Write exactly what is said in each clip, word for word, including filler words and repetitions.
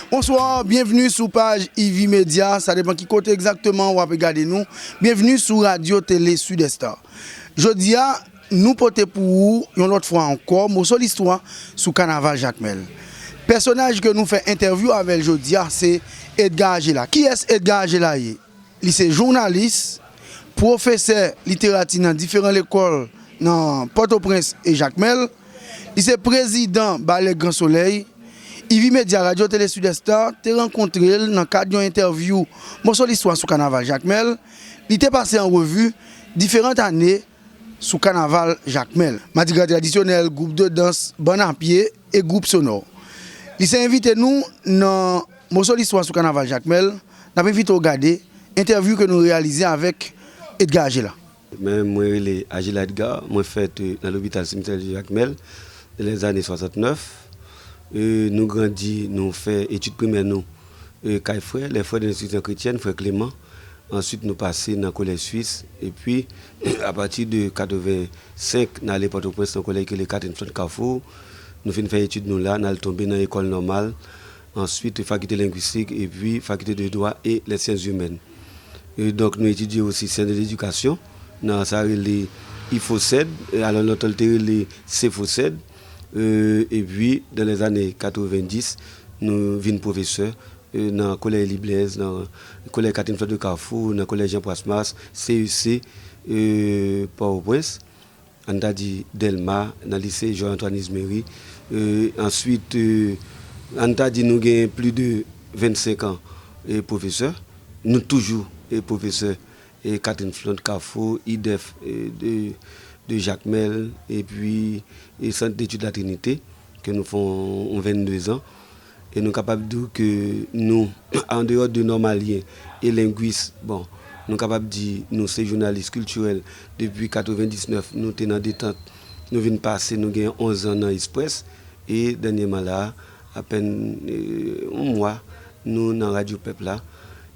Bonswa, byenvni sou paj Ivy Media. Sa depann ki kote egzakteman w ap gade nou. Byenvni sou Radyo Tele Sud Est. Jodi a, nou pote pou ou, yon lòt fwa ankò, moso listwa sou kanaval Jakmèl. Pèsonaj ke nou fè entèvyou avè l jodi a, se Edgar Agela. Kiyès Edgar Agela ye? Li se jounalis, pwofesè literati nan diferan lekòl nan Pòtoprens e Jakmèl. Li se prezidan Balè Gran Solèy. Ivy Media, Radyo Tele Sud Est, te rankontre l nan kad yon entèvyou moso listwa sou kanaval Jakmèl. Li te pase an revi diferan ane sou kanaval Jakmèl. Madigra tradisyonèl, gwoup de dans, bann a pye e gwoup sonò. Li se envite nou nan moso listwa sou kanaval Jakmèl. N ap envite w gade entèvyou ke nou reyalize avèk Edgar Agela. Men mwen rele Agela Edgar, mwen fèt, euh, nan lopital simitè de Jakmèl, nan lèzane swasantnèf. Euh, nou grandi, nou fè etid primè nou, euh, kay frè, les frères de l'instruction chrétienne, frè Kleman. Answit, nou pase nan kolèj Swis. Epi, apati de katrevensenk, n ale Pòtoprens nan kolèj ki rele Catherine Flott Carrefour. Nou fin fè etid nou la, n al tonbe nan lekòl nòmal. Answit, fakilte lengwistik, epi fakilte de dwa e les sciences humaines. E donk, nou etidye osi syans de ledikasyon, nan sa rele ifosèd, e alò lontan l te rele sefosèd. E, epi, dan lèzane katrevendis, nou vin pwofesè, e, nan kolèj Liblèz, nan kolèj Catherine Flott de Carrefour, nan kolèj Jean Proismars, C E C, e, Pòtoprens, ann ta di Dèlma, nan lise Joy Antoine Exuméry. E, answit, e, ann ta di nou gen plis de vennsenk an, e, pwofesè. Nou toujou, e, pwofesè, e, Catherine Flott Carrefour, IDEF, e, de, de Jakmèl, epi, e, Sant Detid Latrinite, ke nou fè yon vennde zan. E nou kapab di w ke nou, andeyò de nòmalyen e lengwis, bon, nou kapab di nou se jounalis kiltirèl depi katrevendisnèf, nou te nan detant, nou vin pase, nou gen onz an nan Express, e dènyèman la, apèn, e, yon mwa, nou nan Radyo Pèp la.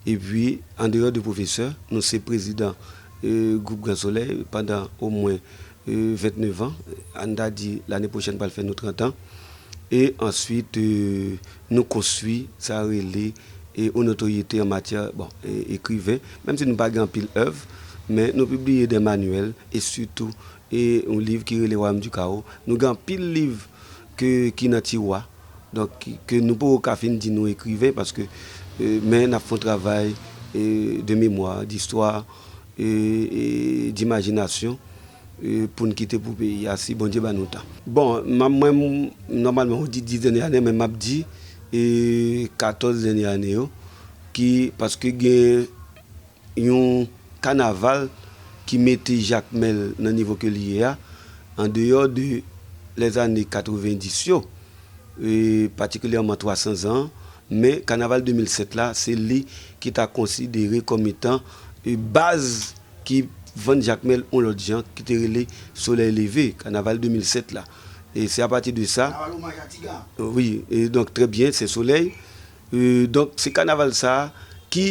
Epi, andeyò de pwofesè, nou se prezidan, e, gwoup Gran Solèy pandan omwen, e, vennèf an. Ann ta di, lane pwochèn pral fè nou trant an. E answit, e, nou konstwi sa rele, e, yon notoryete an matyè, bon, e, ekriven. Menm si nou pa gen anpil èv, men nou pibliye de manyèl e sitou, e, yon liv ki rele Royaume du Chaos. Nou gen anpil liv ke, ki nan tiwa. Donk, ki, ke nou poko ka fin di nou ekriven, paske, e, men n ap fè yon travay, e, de memwa, distwa, e, e, dimajinasyon, e, pou n kite pou peyi a, si Bondye ba nou tan. Bon, m, mwen, m, nòmalman, ou di dis dènye ane, men m ap di, e, katòz dènye ane yo, ki, paske gen yon kanaval ki mete Jakmèl nan nivo ke li ye a, andeyò de lèzane katrevendis yo, e, patikilyèman twa san zan, men kanaval de mil sèt la, se li ki ta konsidere kòm etan, e, baz ki vann Jakmèl yon lòt jan, ki te rele Solèy Leve, kanaval de mil sèt la. E se apati de sa. Kanaval omaj a Tiga. Wi, e donk, trè byen, se Solèy. E donk, se kanaval sa a ki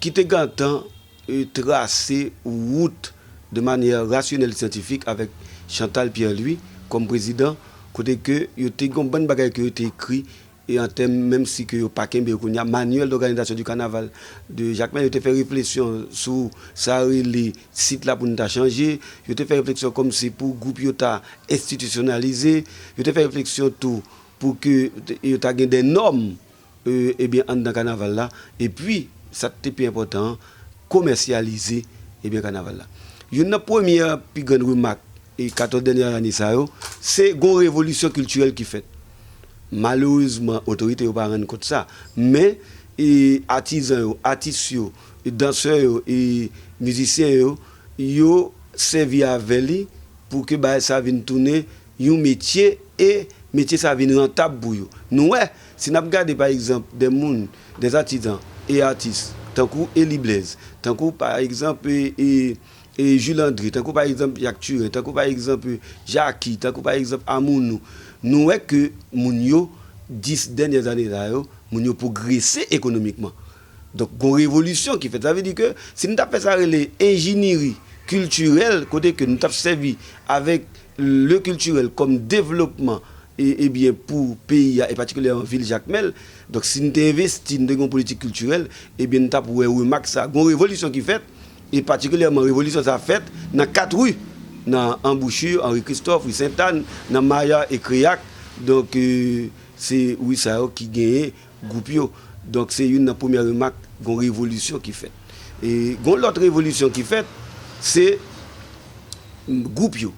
ki te gentan, e, trase wout de manyè rasyonèl syantifik avèk Chantal Pierre-Louis kòm prezidan, kote ke yo te gen yon bann bagay ke yo te ekri, e an tèm, menm si ke yo pa kenbe yo kounye a, Manuel d'organisation du carnaval de Jacmel, yo te fè refleksyon sou sa rele sit la pou nou ta chanje, yo te fè refleksyon kòmsi pou gwoup yo ta enstitisyonalize, yo te fè refleksyon tou pou ke yo ta gen de nòm e, ebyen, anndan kanaval la, epi, sa k te pi enpòtan an, komèsyalize, ebyen, kanaval la. Youn nan premyè pi grann remak, e katòz dènyè ane sa yo, se gon revolisyon kiltirèl ki fèt. Malerezman, otorite yo pa rann kont sa, men, e, atizan yo, atis yo, e, dansè yo, e, mizisyen yo, yo sèvi avè li pou ke bagay sa vin tounen yon metye e metye sa vin rantab pou yo. Nou wè, si n ap gade, pa egzanp, de moun, de atizan e atis, tankou Eli Blaise, tankou, pa egzanp, e, e, e Jules André, tankou, pa egzanp, Jak Turen, tankou, pa egzanp, Jacky, tankou, pa egzanp, Amounou, nou wè ke moun yo, dis dènyè ane sa yo, moun yo pwogrese ekonomikman. Donk, gon revolisyon ki fèt. Sa vle di ke si n t ap fè sa rele enjiniri kiltirèl, kote ke nou t ap sèvi avèk le kiltirèl kòm devlopman e, ebyen, pou peyi a, e patikilyèman vil Jakmèl. Donk, si n te envesti, n te gen yon politik kiltirèl, ebyen, n t ap wè remak sa. Gon revolisyon ki fèt, e patikilyèman, revolisyon sa fèt nan kat ri, nan Anbouchi, Henri Christophe, ri Sentàn, nan Maya e Kreyak. Donk, e, se ri sa yo ki genyen gwoup yo. Donk, se youn nan premyè remak, gon revolisyon ki fèt. E gon lòt revolisyon ki fèt, se gwoup yo.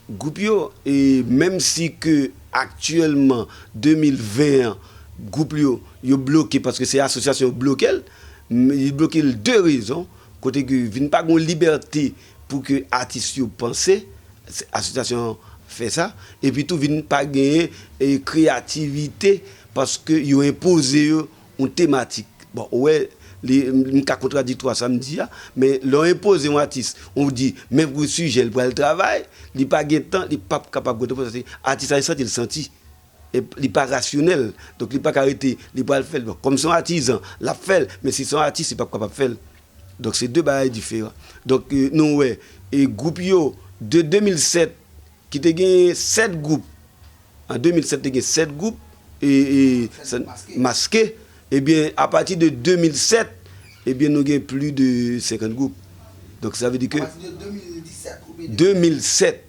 Gwoup yo, e menm si ke aktyèlman, de mil ven an, gwoup yo, yo bloke, paske se asosyasyon yo bloke l, m- li bloke l de rezon, kote ke vin pa gon libète pou ke atis yo panse, se- asosyasyon an fè sa, epi tou vin pa genyen, e, kreyativite, paske yo enpoze yo yon tematik. Bon, ou wè, li, m ka kontradiktwa sa m di a, men lè w enpoze yon atis, ou di, men pou sijè l pral travay, li pa gen tan, li p ap kapab konte pou sa. Se atis la, li santi l santi. E li pa rasyonèl. Donk, li pa ka rete, li pral fè l. Bon, kòm se yon atizan, l ap fè l, men si se yon atis, li p ap kapab fè l. Donk, se de bagay diferan. Donk, e, nou wè, e gwoup yo, de de mil sèt, ki te gen sèt gwoup, an de mil sèt, te gen sèt gwoup, e, e, maske. Ebyen, apati de de mil sèt, ebyen, nou gen plis de senkant gwoup. Donk, sa vle di ke de mil sèt,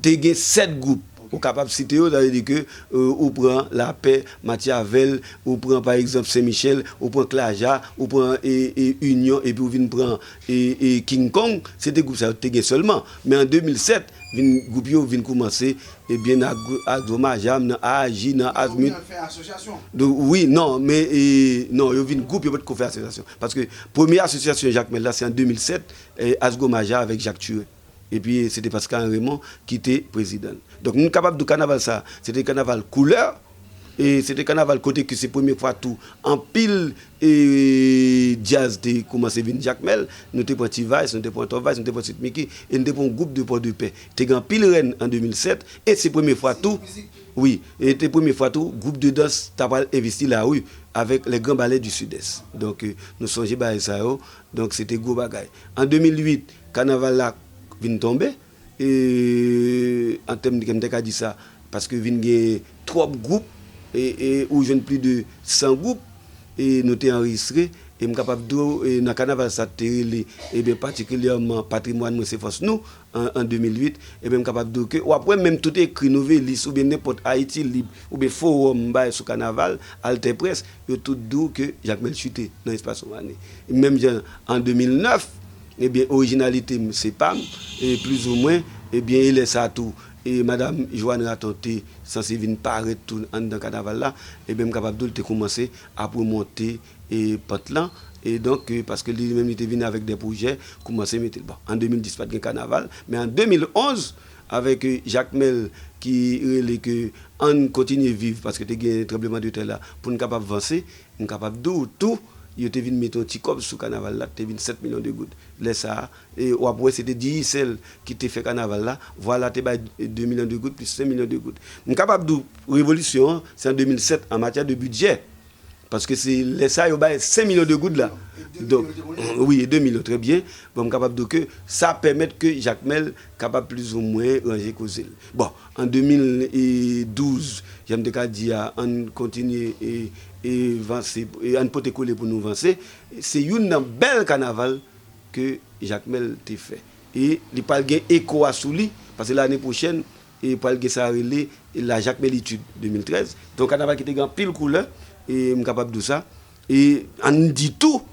te gen sèt gwoup. Ou kapab site yo, sa vle di ke, e, ou pran Lapè, Matyavèl, ou pran, pa egzanp, Sen Michèl, ou pran Klaja, ou pran, e, e, Inyon, epi ou vin pran, e, e, King Kong, se te gwoup sa yo te gen sèlman. Men an de mil sèt, vin, gwoup yo vin koumanse, ebyen, nan Agwo Maja, nan A A J, nan Azmit. Wi, non, men, e, non, yo vin gwoup, yo pa t ko fè asosyasyon. Paske premye asosyasyon Jakmèl la, se an de mil sèt, e, Azgo Maja avèk Jak Turen. Epi, se te Pascal Raymond ki te prezidan l. Donk, nou kapab di w kanaval sa, se te kanaval koulè, e se te kanaval kote ke se premye fwa tou, anpil, e, djaz te koumanse vin Jakmèl. Nou te pran T-Vice, nou te pran Top Vice, nou te pran Sweet Micky, e nou te pran yon gwoup de Pòdepè. Te gen anpil rèn an de mil sèt, e se premye fwa tou, wi, e te premye fwa tou, gwoup de dans ta pral envesti lari avèk les Grands Ballets du Sud-Est. Donk, e, nou sonje bagay sa yo. Donk, se te gwo bagay. An de mil uit, kanaval la vin tonbe. E, an tèm de, kè m te ka di sa, paske vin gen twòp gwoup, e, e, ou jwenn plis de san gwoup, e nou te anrejistre, e m kapab di w, e nan kanaval sa te rele, ebyen, patikilyèman, Patrimwàn mwen se fòs nou, an, an de mil uit, ebyen, m kapab di w ke w ap wè menm tout ekri, Nouvelis, oubyen nenpòt Ayiti Lib, oubyen Fowòm, bay sou kanaval, Altèprès, yo tout di w ke Jakmèl chite nan espas yon ane. Menm jan an de mil nèf, ebyen, orijinalite m, se pa m, e plizoumwen, ebyen, e lè sa tou, e madanm Joanne Raton te sanse vin parèt tou anndan kanaval la, ebyen, m kapab di w, li te koumanse ap remonte, e, pant lan, e donk, e, paske li menm, li te vin avèk de pwojè, koumanse mete l. Bon, an de mil dis, pa t gen kanaval, men an de mil onz, avèk, e, Jakmèl ki rele ke ann kontinye viv, paske te gen tranblemanntè la, pou n kapab vanse, m kapab di w tou, yo te vin mete yon ti kòb sou kanaval la, te vin sèt milyon de goud. Lè sa a, e w ap wè se te Digicel ki te fè kanaval la, Vwala te bay de milyon de goud plis senk milyon de goud. M kapab di w, revolisyon an, se an de mil sèt, an matyè de bidjè. Paske se lè sa a yo bay senk milyon de goud la. Donk, wi, e de milyon, trè byen. Bon, m kapab di w ke sa pèmèt ke Jakmèl kapab plizoumwen ranje koze l. Bon, an de mil douz, jan m te ka di a, ann kontinye e, e vanse, e ann pote kole pou nou vanse. Se youn nan bèl kanaval ke Jakmèl te fè. E li pral gen eko a sou li, paske lane pwochèn, e pral gen sa rele La Jakmèlitude de mil trèz. Se yon kanaval ki te gen anpil koulè, e m kapab di w sa. E ann di tou,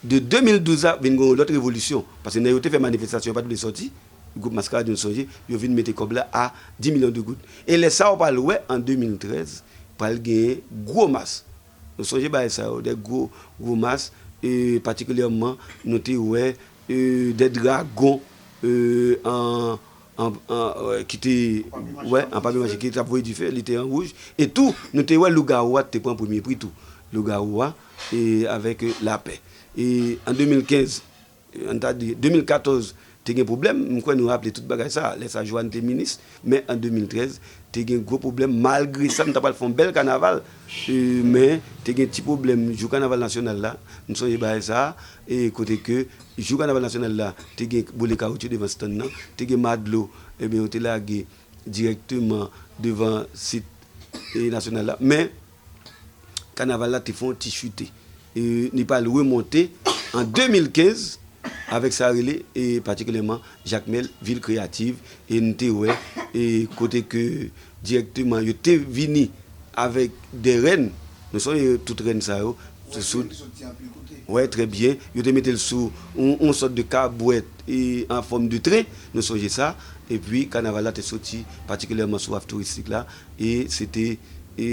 de de mil douz la, vin gen yon lòt revolisyon. Paske nèg yo te fè manifestasyon, yo pa t vle sòti. Gwoup Maskarad, nou sonje, yo vin mete kòb la a dis milyon de goud. E lè sa a, w pral wè, an de mil trèz, pral gen gwo mas. Nou sonje bagay sa yo, de gwo, gwo mas, e patikilyèman, nou te wè, e, de dragon, e, an, an, an, e, ki te, wè, an papye mache, ki t ap voye dife, li te an wouj. E tou, nou te wè lougawou a te pran premye pri tou. Lougawou a, e avèk, e, lapè. E an de mil kenz, ann ta di, de mil katòz, te gen pwoblèm, m kwè nou raple tout bagay sa, lè sa Joanne te minis, men an de mil trèz, te gen gwo pwoblèm, malgre sa, nou ta pral fè yon bèl kanaval, e, men te gen ti pwoblèm jou kanaval nasyonal la, m sonje bagay sa, e kote ke jou kanaval nasyonal la, te gen boule kawotchou devan stand nan, te gen madlo, ebyen, yo te lage, dirèkteman devan sit e, nasyonal la. Men, kanaval la te fè yon ti chite. E, li pral remonte an de mil kenz avèk sa rele, e patikilyèman, Jakmèl, Vil Kreyativ, e n te wè, e kote ke dirèkteman yo te vini avèk de rèn. Nou sonje tout rèn sa yo, sou, sou, wè, trè byen. Yo te mete l sou yon, yon sòt de kabwèt e an fòm de tren, nou sonje sa. Epi, kanaval la te soti patikilyèman sou waf touristik la. E se te, e,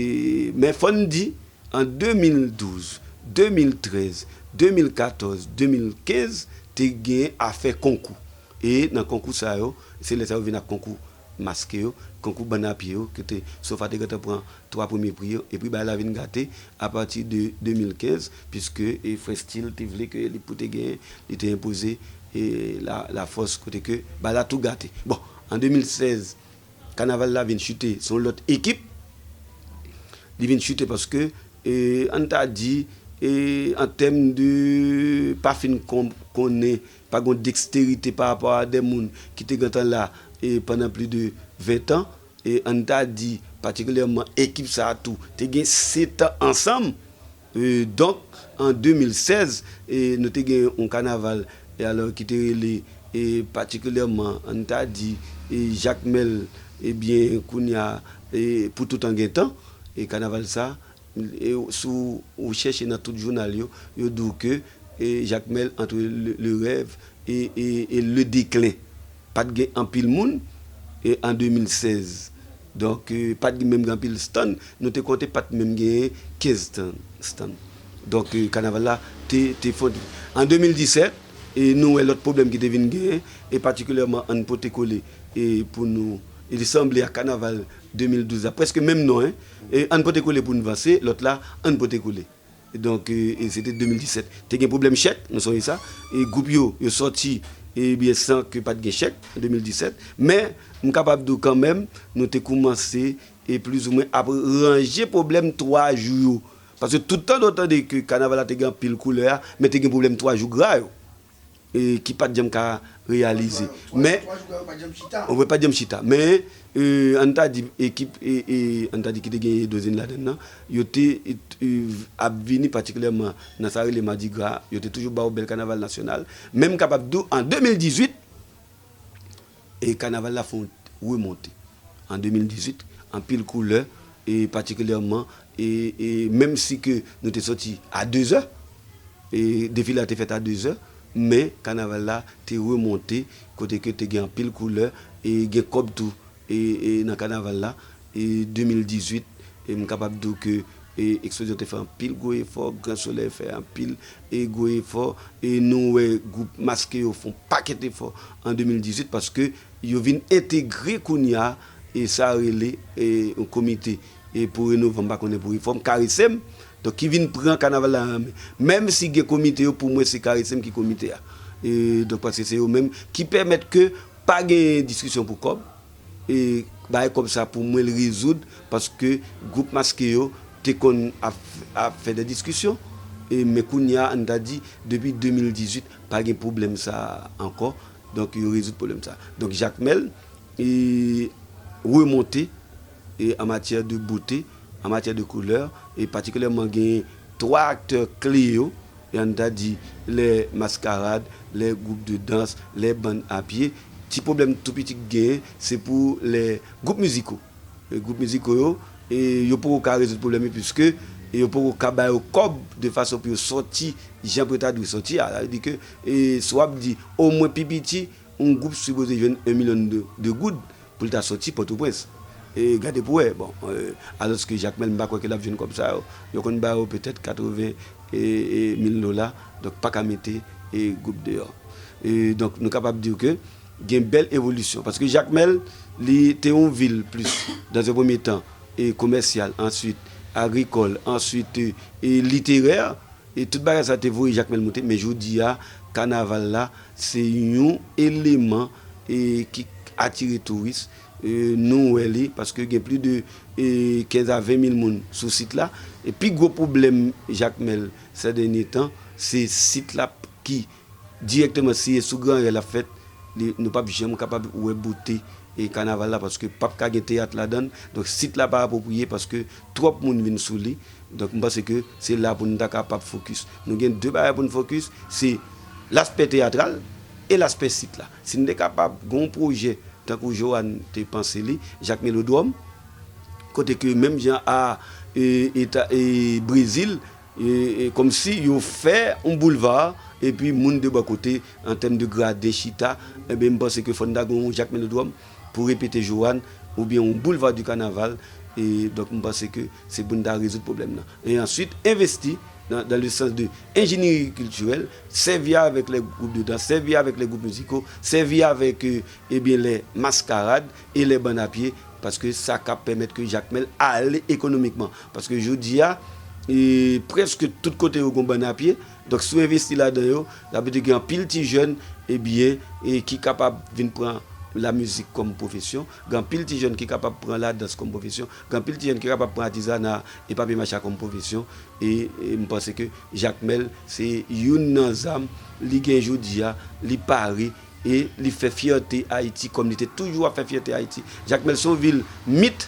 men fò n di, an de mil douz, de mil trèz, de mil katòz, de mil kenz, te gen afè konkou. E nan konkou sa yo, se lè sa yo vin ak konkou maske yo, konkou bann a pye yo, kote Sofa te gentan pran twa premye pri yo, epi bagay la vin gate apati de de mil kenz, piske, e, Frè Style te vle ke li pou te genyen, li te enpoze, e, la, lafòs kote ke bagay la tou gate. Bon, an de mil sèz, kanaval la vin chite, se yon lòt ekip. Li vin chite paske, e, ann ta di, e, an tèm de pa fin kon-, konnen, pa gen deksterite pa rapò a de moun ki te gentan la, e, pandan plis de ven tan, e, ann ta di, patikilyèman, ekip sa a tou, te gen sèt an ansanm. E, donk, an de mil sèz, e, nou te gen yon kanaval, e, alò, ki te rele, e, patikilyèman, ann ta di, e, Jakmèl, ebyen, kounye a, e, pou toutan gen tan, e, kanaval sa, e, si w chèche nan tout jounal yo, yo di w ke, e, Jakmèl entre le, le rêve et, et, et le déclin. Pa t gen anpil moun, e, an de mil sèz. Donk, e, pa t menm gen anpil stand. Nou te konte pa t menm gen kenz stand, stand. Donk, e, kanaval la te, te fon. An de mil disèt, e, nou wè lòt pwoblèm ki te vin genyen, e patikilyèman ann pote kole, e, pou nou, e li sanble ak kanaval de mil douz la, prèske menm non, en. E ann pote kole pou n vanse, lòt la, ann pote kole. Donk, e, e se te de mil disèt. Te gen pwoblèm chèk, nou sonje sa. E gwoup yo, yo sòti, ebyen, san ke pa t gen chèk, an de mil disèt. Men, m kapab di w kanmenm, nou te koumanse, e plizoumwen ap ranje pwoblèm twa jou yo. Paske tout tan nou tande ke kanaval la te gen anpil koulè a, men te gen pwoblèm twa jou gra yo, e ki pa t janm ka reyalize. Men, twa jou gra yo pa t janm chita. Ou pa t janm chita. Men, e, ann ta di ekip, e, e, ann ta di ki te gen Edozin ladann nan, yo te, e, e, ap vini patikilyèman nan sa rele Madigra, yo te toujou ba yo bèl kanaval nasyonal. Men m kapab di w, an de mil dizuit, e kanaval la fè yon remonte. An de mil dizuit, anpil koulè, e patikilyèman, e, e menm si ke nou te sòti a de zè, e defile a te fèt a de zè, men kanaval la te remonte, kote ke te gen anpil koulè, e gen kòb tou, e, e nan kanaval la, e de mil dizuit, e m kapab di w ke, e, Eksplozyon te fè anpil gwo efò, Gran Solèy fè anpil, e gwo efò, e nou wè gwoup maske yo fè yon pakèt efò an de mil dizuit, paske yo vin entegre kounye a, e sa rele, e yon komite, e pou renove, m pa konnen pou refòm, Karesem, donk ki vin pran kanaval la an men. Menm si gen komite yo, pou mwen se Karesem ki komite a. E donk paske se yo menm ki pèmèt ke pa gen diskisyon pou kòb, e bagay kòb sa pou mwen l rezoud, paske gwoup maske yo te konn ap, ap fè de diskisyon, e men kounye a, ann ta di, depi de mil dizuit, pa gen pwoblèm sa ankò. Donk, yo rezoud pwoblèm sa. Donk, Jakmèl, e, remonte, e, an matyè de bote, an matyè de koulè, e patikilyèman gen twa aktè kle yo, e ann ta di, lè maskarad, lè gwoup de dans, lè bann a pye. Ti pwoblèm tou piti k genyen, se pou lè gwoup miziko. E gwoup miziko yo, e yo poko ka rezoud pwoblèm yo, piske, e yo poko ka ba yo kòb de fason pou yo sòti jan pou yo ta dwe sòti a. Sa vle di ke, e si w ap di, omwen pi piti, yon gwoup sipoze jwenn yon milyon de, de goud pou l ta sòti Pòtoprens. E gade pou wè, bon, e, alòske Jakmèl, m pa kwè ke l ap jwenn kòb sa yo. Yo konn ba yo petèt katreven, e, e, mil dola, donk pa ka mete, e, gwoup deyò. E donk, nou kapab di ke gen bèl evolisyon. Paske Jakmèl, li te yon vil plis, dans un premier temps, e komèsyal, answit agrikòl, answit, e, e literè. E tout bagay sa te voye Jakmèl monte, men jodi a, kanaval la, se yon eleman, e, ki atire touris. E, nou wè li, paske gen plis de, e, kenz a ven mil moun sou sit la. E pi gwo pwoblèm Jakmèl, sè dènye tan, se sit la ki dirèkteman, si e sou gran rèl ap fèt, li, nou p ap janm kapab wè bote, e kanaval la, paske p ap ka gen teyat ladan l. Donk, sit la pa apwopriye paske twòp moun vin sou li. Donk, m panse ke se la pou nou ta kapab fokis. Nou gen de bagay pou n fokis, se laspè teyatral e laspè sit la. Si n te kapab gen yon pwojè tankou Joanne te panse li, Jacques Mélodrome, kote ke menm jan a, e, eta, e, Brezil, e, e, kòmsi yo fè yon boulva, epi moun de bò kote, an tèm de graden, chita, enben, m panse ke fò n ta gen yon Jacques Mélodrome pou repete Joanne, oubyen yon boulva di kanaval, e donk, m panse ke se pou n ta rezoud pwoblèm nan. E answit, envesti dans, dans le sens de enjenyeri kiltirèl, sèvi avèk les groupes de danse, sèvi avèk les groupes musicaux, sèvi avèk, e, ebyen, les mascarades et les bann a pye, paske sa ka pèmèt ke Jakmèl ale ekonomikman. Paske jodi a, e, prèske tout kote yo gon bann a pye. Donk, si w envesti ladan yo, sa vle di gen anpil ti jèn, ebyen, e ki kapab vin pran lamizik kòm pwofesyon, gen anpil ti jèn ki kapab pran ladans kòm pwofesyon, gen anpil ti jèn ki kapab pran atizana e papye mache a kòm pwofesyon. E, e m panse ke Jakmèl se youn nan zam li gen jodi a, li pare e li fè fyète Ayiti kòm li te toujou ap fè fyète Ayiti. Jakmèl se yon vil mit,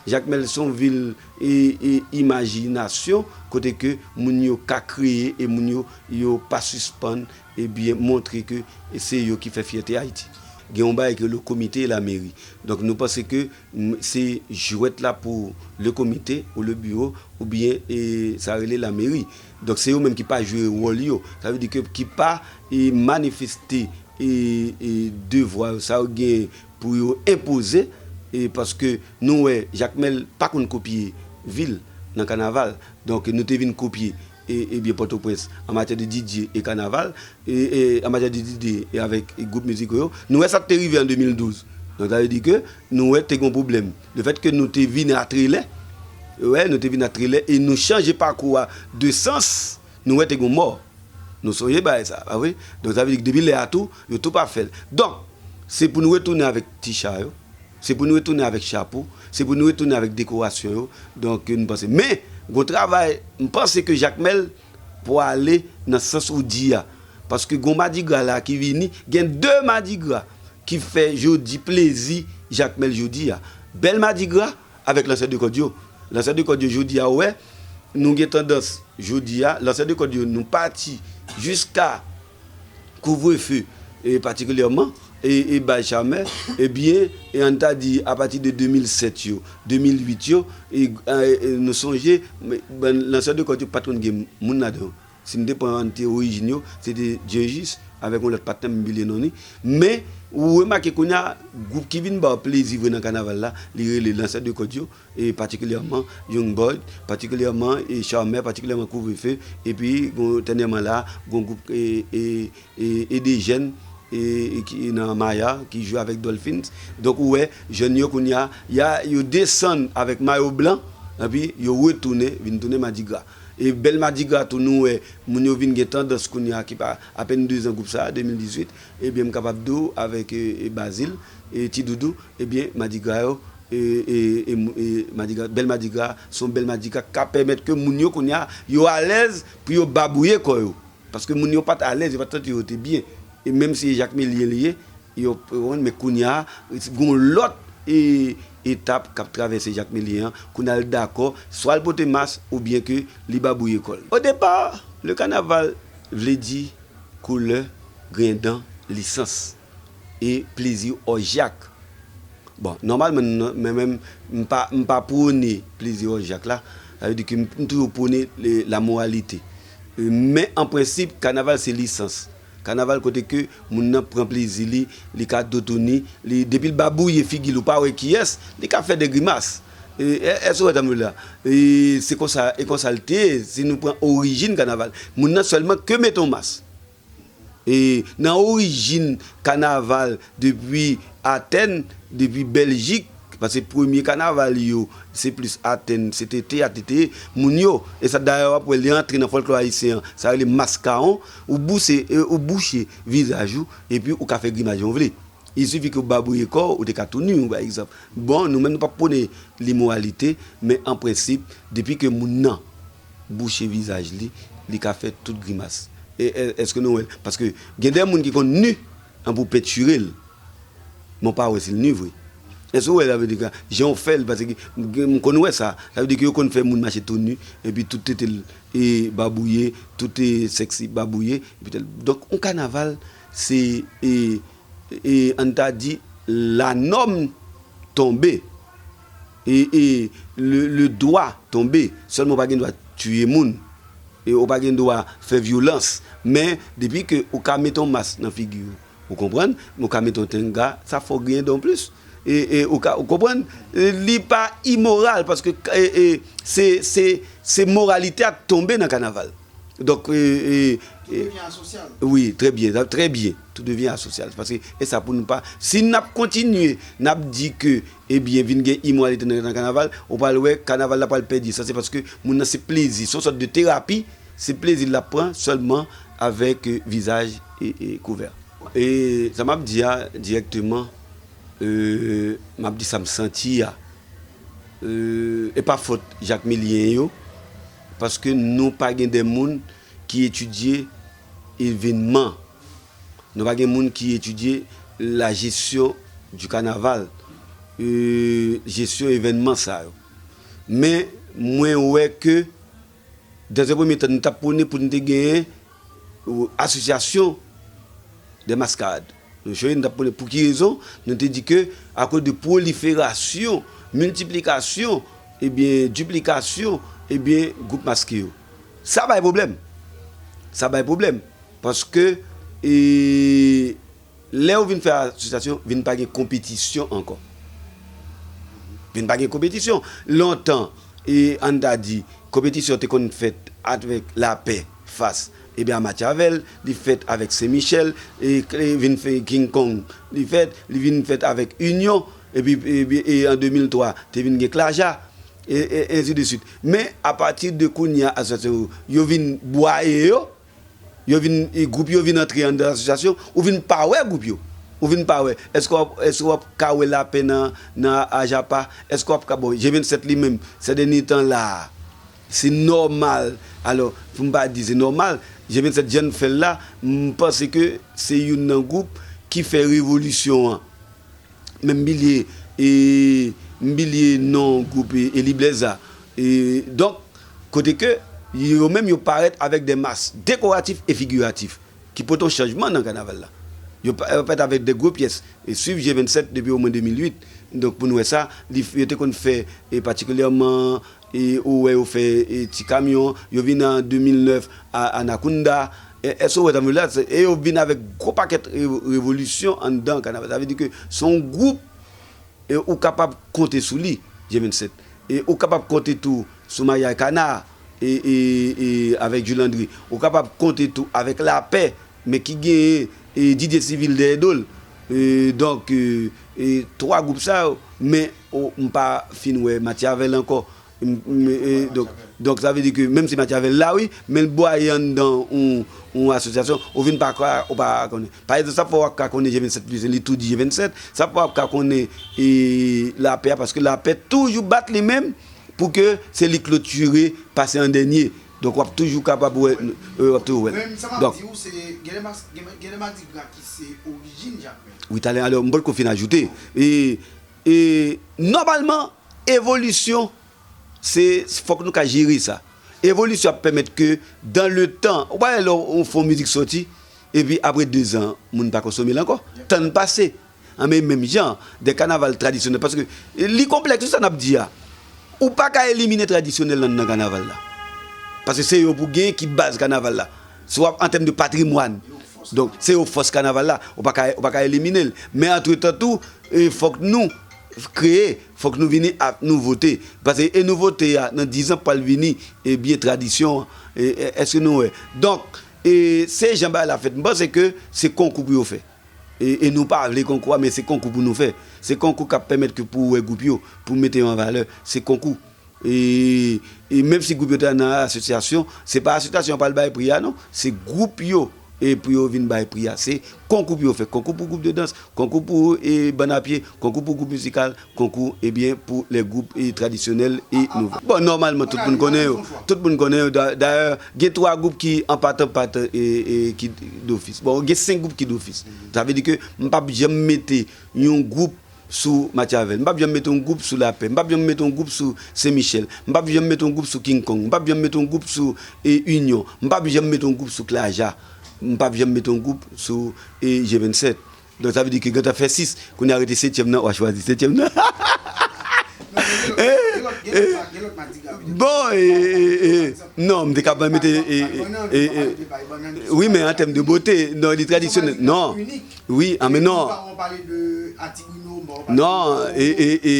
Jakmèl se yon vil, e, e, imajinasyon, kote ke moun yo ka kreye e moun yo, yo pa sispann, ebyen, montre ke se yo ki fè fyète Ayiti. Gen yon bagay ki rele komite e lameri. Donk, nou panse ke, m, se jwèt la pou le komite ou le biwo, oubyen, e, sa rele lameri. Donk, se yo menm ki pa jwe wòl yo. Sa vle di ke ki pa, e, manifeste, e, e, devwa yo, sa yo gen pou yo enpoze, e, paske nou wè Jakmèl pa konn kopye vil nan kanaval. Donk, nou te vin kopye, e, ebyen, Pòtoprens an matyè de D J e kanaval, e, e, an matyè de D J e avèk, e, gwoup mizikal yo. Nou wè sa k te rive an de mil douz. Donk, sa vle di ke nou wè te gon pwoblèm. Lefètke nou te vin a trelè, wè, nou te vin a trelè e nou chanje pakou a de sans, nou wè te gon mò. Nou sonje bagay sa, pa vre? Donk, sa vle di ke depi lè a tou, yo tou pa fè l. Donk, se pou nou retounen avèk ti cha yo, se pou nou retounen avèk chapo, se pou nou retounen avèk dekorasyon yo. Donk, nou panse. Men, gon travay, m panse ke Jakmèl pwale nan sans ou di a. Paske gon madigra la ki vini, gen de madigra ki fè jodi plezi Jakmèl jodi a. Bèl madigra avèk lansè de kòd yo. Lansè de kòd yo jodi a, ou wè, nou gen tandans jodi a, lansè de kòd yo, nou pati jiska kouvrefe, e patikilyèman, e, e bay Chamè, ebyen, e ann ta di, apati de de mil sèt yo, de mil uit yo, e, e, e nou sonje, men, bann lansè de kòd yo pa t konn gen moun ladan yo. Si n te pran, ann te orijin yo, se te Djejis avèk yon lòt patnè, m bliye non li. Men, ou remake kounye a, gwoup ki vin ba w plezi vre nan kanaval la, li rele lansè de kòd yo, e patikilyèman Young Boy, patikilyèman, e Chamè, patikilyèman Kouvrefe, epi gon, dènyèman la, gon gwoup, e, e, e, e de jèn, e, e ki nan Maya, ki jwe avèk Dolphins. Donk, ou wè, jèn yo kounye a, ya, yo desann avèk mayo blan, epi yo retounen, vin tounen madigra. E bèl madigra tou, nou wè, moun yo vin gen tandans kounye a, ki pa apèn de zan gwoup sa a, de mil dizuit, ebyen, m kapab di w avèk, e, e Bazil, e Ti Doudou, ebyen, madigra yo, e, e, e, e madigra, bèl madigra, se yon bèl madigra k ap pèmèt ke moun yo kounye a, yo alèz pou yo babouye kò yo. Paske moun yo pa t alèz, yo pa t santi yo te byen. E menm si e Jakmelyen li ye, yo, yo, men kounye a, gon lòt, e, etap k ap travèse Jakmelyen an, kounye a l dakò, swa l pote mas, oubyen ke li babouye kò l. Au départ, le carnaval vle di koulè, grendan, lisans, e plezi òjyak. Bon, nòmalman, non, men menm, m pa, m pa pwone plezi òjyak la. Sa vle di ke m, m toujou pwone le, lamoralite. E, men, an prensip, kanaval se lisans. Kanaval kote ke moun nan pran plezi li, li ka dotouni, li, depi l babouye figi l, ou pa wè kiyès, li ka fè de grimas. E, è-, èske w wè sa m vle di la? E se konsa, e konsa l te ye, si nou pran orijin kanaval. Moun nan sèlman ke mete yon mas. E nan orijin kanaval depi Atèn, depi Bèljik, paske premye kanaval yo, se plis Atèn, se te teyat li te ye, moun yo, e sa dayè w ap wè li antre nan fòlklò ayisyen an, sa rele maskawon, ou bouse, e, ou bouche vizaj ou, epi ou ka fè grimas jan w vle. Il suffit ke w babouye kò w, ou te ka tou ni, pa egzanp. Bon, nou menm nou p ap pwone limoralite, men an prensip, depi ke moun nan bouche vizaj li, li ka fè tout grimas. E, è-, èske nou wè l? Paske gen de moun ki konn ni, an pou pentire l. Men w pa wè si l ni vre. Èske w wè, sa vle di ke jan w fè l, paske m konn wè sa. Sa vle di ke yo konn fè moun mache tou ni, epi tout tete l e babouye, tout e sèks li babouye, epi tèl. Donk, yon kanaval, se, e, e, ann ta di, lanòm tonbe. E, e, le, le dwa tonbe. Sèlman w pa gen dwa tiye moun. E ou pa gen dwa fè vyolans. Men, depi ke ou ka mete yon mas nan figi w, ou konprann? Men ou ka mete yon tenga, sa fè w genyen don plis. E, e ou ka, ou konprann? E li pa imoral, paske, e, e, se, se, se moralite a tonbe nan kanaval. Donk, e, e, e, Tout devyen asosyal. Wi, trè byen, trè byen. Tout devyen asosyal. Paske, e sa pou nou pa, si n ap kontinye, n ap di ke, ebyen, vin gen imoralite nan, nan kanaval, ou pral wè, kanaval la pral pèdi. Sa, se paske moun nan se plezi, se yon sòt de terapi, se plezi l ap pran sèlman avèk, e, vizaj e, e kouvè. E sa m ap di a dirèkteman, e, m ap di sa m santi a. E, e pa fòt Jakmelyen yo, paske nou pa gen de moun ki etidye evènman. Nou pa gen moun ki etidye la gestion du carnaval, e, jesyon evènman sa yo. Men, mwen wè ke, dans un premier temps, nou t ap pwone pou nou te genyen, e, asosyasyon de maskarad. Nou chwazi, nou t ap pwone pou ki rezon? Nou te di ke, akoz de pwoliferasyon, miltiplikasyon, ebyen, diplikasyon, ebyen, gwoup maske yo. Sa bay pwoblèm. Sa bay pwoblèm. Paske, e, lè yo vin fè asosyasyon, vin pa gen konpetisyon ankò. Vin pa gen konpetisyon. Lontan, e, ann ta di, konpetisyon te konn fèt avèk Lapè fas, ebyen, a Matyavel, li fèt avèk Sen Michèl, e, e vin fè King Kong, li fèt, li vin fèt avèk Inyon, epi, epi, e an de mil twa, te vin gen Klaja, e, e, ensi de swit. Men, apati de kounye a, asosyasyon yo, yo vin bwaye yo, yo vin, e, gwoup yo vin antre anndan asosyasyon, ou vin pa wè gwoup yo. Ou vin pa wè. Èske w ap, èske w ap ka wè Lapè nan, nan Ajapa? Èske w ap ka, bon, G vennsèt li menm, sè dènye tan la a, se nòmal. Alò, pou m pa di se nòmal, G vennsèt jan n fè l la, m panse ke se youn nan gwoup ki fè revolisyon an. Men m bliye, e, m bliye non gwoup, e, Eli Blaise la. E, donk, kote ke yo menm yo parèt avèk de mas dekoratif e figiratif ki pote yon chanjman nan kanaval la. Yo pa-, yo parèt avèk de gwo pyès. E swiv G vennsèt depi omwen de mil uit. Donk, pou n wè sa, li, yo te konn fè, e patikilyèman, e ou wè yo fè, e ti kamyon, yo vin an de mil nèf a Anakounda. E, èske w wè sa m vle la? Se, e yo vin avèk gwo pakèt re-, revolisyon anndan kanaval. Sa vle di ke se yon gwoup, e ou kapab konte sou li, G vennsèt. E ou kapab konte tou sou Maryay Kana, e, e, e avèk Jules André. Ou kapab konte tou avèk Lapè, men ki genyen, e, Didier Civil dèyè do l. E, donk, e, e twa gwoup sa yo, men, o, m pa fin wè Matyavel ankò. M, m, e, donk, donk, sa vle di ke menm si Matyavel la, wi, men l bwaye anndan yon, yon asosyasyon, ou vin pa ka, ou pa konnen. Pa egzanp, sa fè w ap ka konnen G vennsèt plis, li tou di G vennsèt, sa fè w ap ka konnen, e, Lapè a, paske Lapè toujou bat li menm pou ke se li klotire, pase an dènye. Donk, w ap toujou kapab wè, e, w ap toujou wè. Men sa m ap di w, se, gen de mas-, gen, gen de madigra ki se orijin Jakmèl. Wi, talè, alò, m potko fin ajoute. E, e, nòmalman, evolisyon, se, fòk nou ka jere sa. Evolisyon ap pèmèt ke, dans le temps, ou pa wè lè yon fon mizik sòti, epi apre de zan, moun pa konsome l ankò. Tan pase. An, men menm jan, de kanaval tradisyonèl, paske li konplèks, sa n ap di a. Ou pa ka elimine tradisyonèl nan, nan kanaval la. Paske se yo pou gen ki baz kanaval la. Si w ap an tèm de patrimwàn, donk, se yo fòs kanaval la. Ou pa ka, ou pa ka elimine l. Men antretan tou, e, fòk nou kreye, fòk nou vini ak nouvote. Paske e nouvote a, nan diz an, pral vini, e byen tradisyon an. E, e, èske nou wè? Donk, e, se jan bagay la fèt. M panse ke se konkou pou yo fè. E, e nou pa vle konkou a, men se konkou pou nou fè. Se konkou k ap pèmèt ke pou w wè gwoup yo, pou mete yo an valè. Se konkou. E, e menm si gwoup yo ta nan asosyasyon, se pa asosyasyon an pral bay pri a, non. Se gwoup yo E pou yo vin bay pri a, se konkou pou yo fè, konkou pou gwoup de dans, konkou pou e, bann a pye, konkou pou gwoup mizikal, konkou, ebyen, pou lè gwoup e, tradisyonèl e nouvèl. Bon, nòmalman, tout moun konnen yo. Tout moun konnen yo. Da- Dayè, gen twa gwoup ki anpat anpat e, e, ki dofis. Bon, gen senk gwoup ki dofis. Sa vle di ke m p ap janm mete yon gwoup sou Matyavèl. M p ap janm mete yon gwoup sou Lapè. M p ap janm mete yon gwoup sou Sen Michèl. M p ap janm mete yon gwoup sou King Kong. M p ap janm mete yon gwoup sou e, Inyon. M p ap janm mete yon gwoup sou Klaja. M p ap janm mete yon gwoup sou e, G vennsèt. Donk, sa vle di ke gentan fè sis. Kounye a rete setyèm nan, w a chwazi setyèm nan. Bon, e, e, e, non, m te kapab mete e, e, e, e, wi, men an tèm de bote, non, li tradisyonèl. Non. Wi, an men non. Non, e, e, e.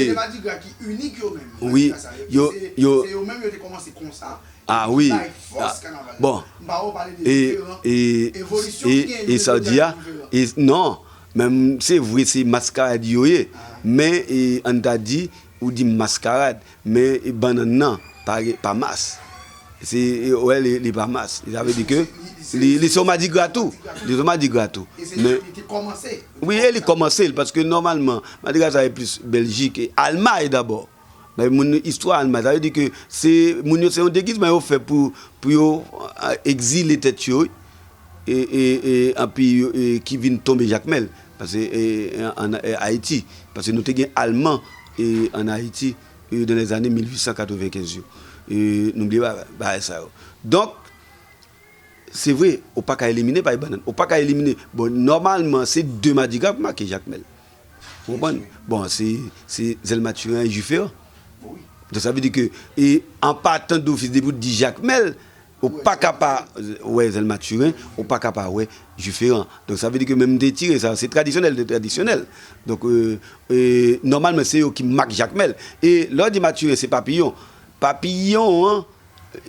Wi, yo, yo. Ah wi. Bon. E, e, e sa w di a, e, non, men se vre se maskarad yo ye, men e, ann ta di, ou di maskarad, men e, bannann nan pa, gen- pa mas. Se, e, wè, li, li pa mas. Sa vle di ke li, li se yon madigra tou. Li se yon madigra tou. Men, wi, e li kòmanse l, paske nòmalman, madigra sa e plis Bèljik e Almay dabò. Men moun istwa Almay, sa vle di ke se moun yo se yon degizman yo fè pou, pou yo a, egzile tèt yo, e, e, e, anpi yo, e, ki vin tonbe Jakmèl, paske e, an, an, e, Ayiti, paske nou te gen Alman e, an Ayiti e, dans les années mil huit cent quatre-vingt-quinze yo. E, nou bliye ba- bagay sa yo. Donk, se vre, ou pa ka elimine pay bannann. Ou pa ka elimine. Bon, nòmalman, se de madigra pou make Jakmèl. Ou konprann? Bon, se, se Zèl Mathurin e Juféran. Donk, sa vle di ke, e, an patan dofis depi w di Jakmèl, ou pa ka pa wè Zèl Mathurin, ou pa ka pa wè Juféran. Donk, sa vle di ke menm m te tire sa, se tradisyonèl de tradisyonèl. Donk, e, e, nòmalman, se yo ki mak Jakmèl. E lè w di Mathurin, se Papiyon. Papiyon an,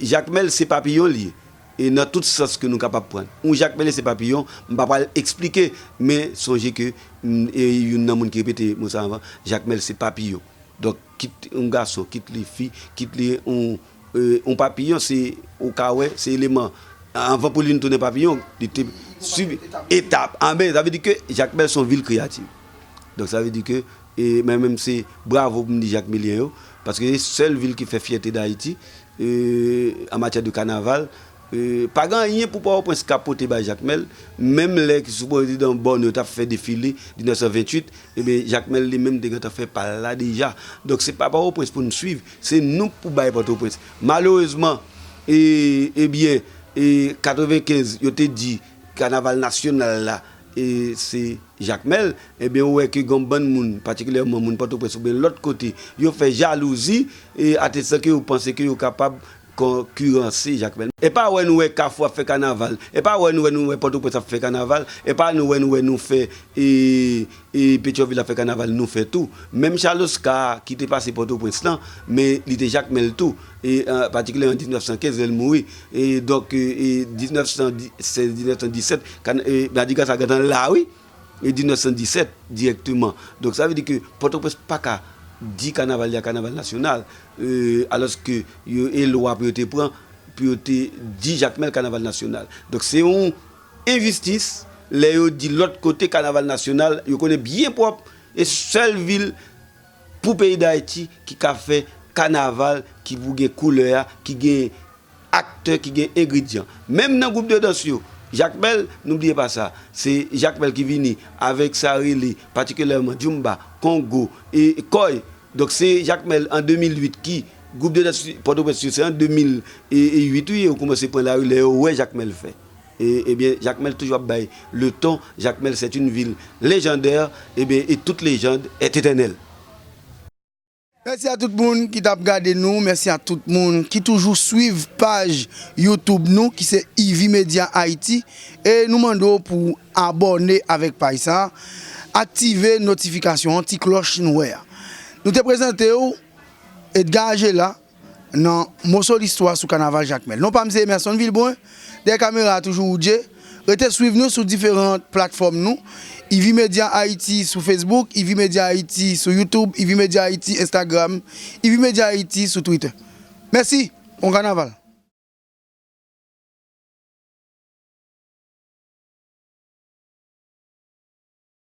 Jakmèl se Papiyon li ye. E nan tout sans ke nou kapab pran. Yon Jakmèl se Papiyon, m pa pral eksplike, men sonje ke, mm, e youn nan moun ki repete mo sa anvan, Jakmèl se Papiyon. Donk, kit yon gason, kit li fi, kit li yon, e, yon papiyon, se, ou ka wè, se eleman. Anvan pou li vin tounen papiyon, li te swiv etap. Anben, sa vle di ke Jakmèl se yon vil kreyatif. Donk, sa vle di ke, e, mwen menm se bravo pou m di Jakmelyen yo, paske se sèl vil ki fè fyète Dayiti, e, an matyè de kanaval. E, pa gen anyen pou Pòtoprens ka pote bay Jakmèl, menm lè ki sou prezidan Bòno t ap fè defile diznèf san venntuit, ebyen, Jakmèl li menm te gentan fè pa l la deja. Donk, se pa Pòtoprens pou n swiv, se nou k pou bay Pòtoprens. Malerezman, e, ebyen, e, katrevenkenz, yo te di kanaval nasyonal la, e, se Jakmèl, ebyen, ou wè ke gen yon bann moun, patikilyèman moun Pòtoprens oubyen lòt kote, yo fè jalouzi, e, atestan ke yo panse ke yo kapab konkiranse Jakmèl. E pa wè nou wè Kafou ap fè kanaval, e pa wè nou wè nou wè Pòtoprens ap fè kanaval, e pa nou wè nou wè nou fè, e, e Petyonvil ap fè kanaval, nou fè tou. Menm Charles Oscar ki te pase Pòtoprens lan, men li te Jakmèl tou, e, an patikilyè an diznèf san kenz lè l mouri. E donk, e, e diznèf san sèz, diznèf san disèt, kan-, e, madigra sa gentan la, wi. E diznèf san disèt dirèkteman. Donk, sa vle di ke Pòtoprens pa ka di kanaval li a kanaval nasyonal, e, alòske yo, e lwa pou yo te pran, pou yo te di Jakmèl kanaval nasyonal. Donk, se yon enjistis, lè yo di lòt kote kanaval nasyonal, yo konnen byen pwòp, e sèl vil pou peyi Dayiti ki ka fè kanaval ki pou gen koulè a, ki gen aktè, ki gen engredyan. Menm nan gwoup de dans yo, Jakmèl, nou bliye pa sa, se Jakmèl ki vini avèk sa rele patikilyèman djoumba, kongo, e kòy. Donk se Jakmèl an de mil uit ki gwoup de dans Pòtoprens yo, se an de mil uit wi, yo kòmanse pran lari lè yo wè Jakmèl fè. E, ebyen, Jakmèl toujou ap bay le ton. Jakmèl, c'est une ville légendaire, ebyen, et toute légende est éternelle. Mèsi a tout moun ki t ap gade nou, mèsi a tout moun ki toujou swiv paj YouTube nou ki se Ivy Media Haïti, e nou mande w pou w abòne avèk paj sa, aktive notifikasyon an, ti klòch nou wè a. Nou te prezante w Edgar Agela nan Moso Listwa sou Kanaval Jakmèl. Non pa m se Emerson Vilbrun, dèyè kamera a toujou Woodjay. Rete swiv nou sou diferan platfòm nou, Ivy Media Haïti sou Facebook, Ivy Media Haïti sou YouTube, Ivy Media Haïti Instagram, Ivy Media Haïti sou Twitter. Mèsi, bon kanaval.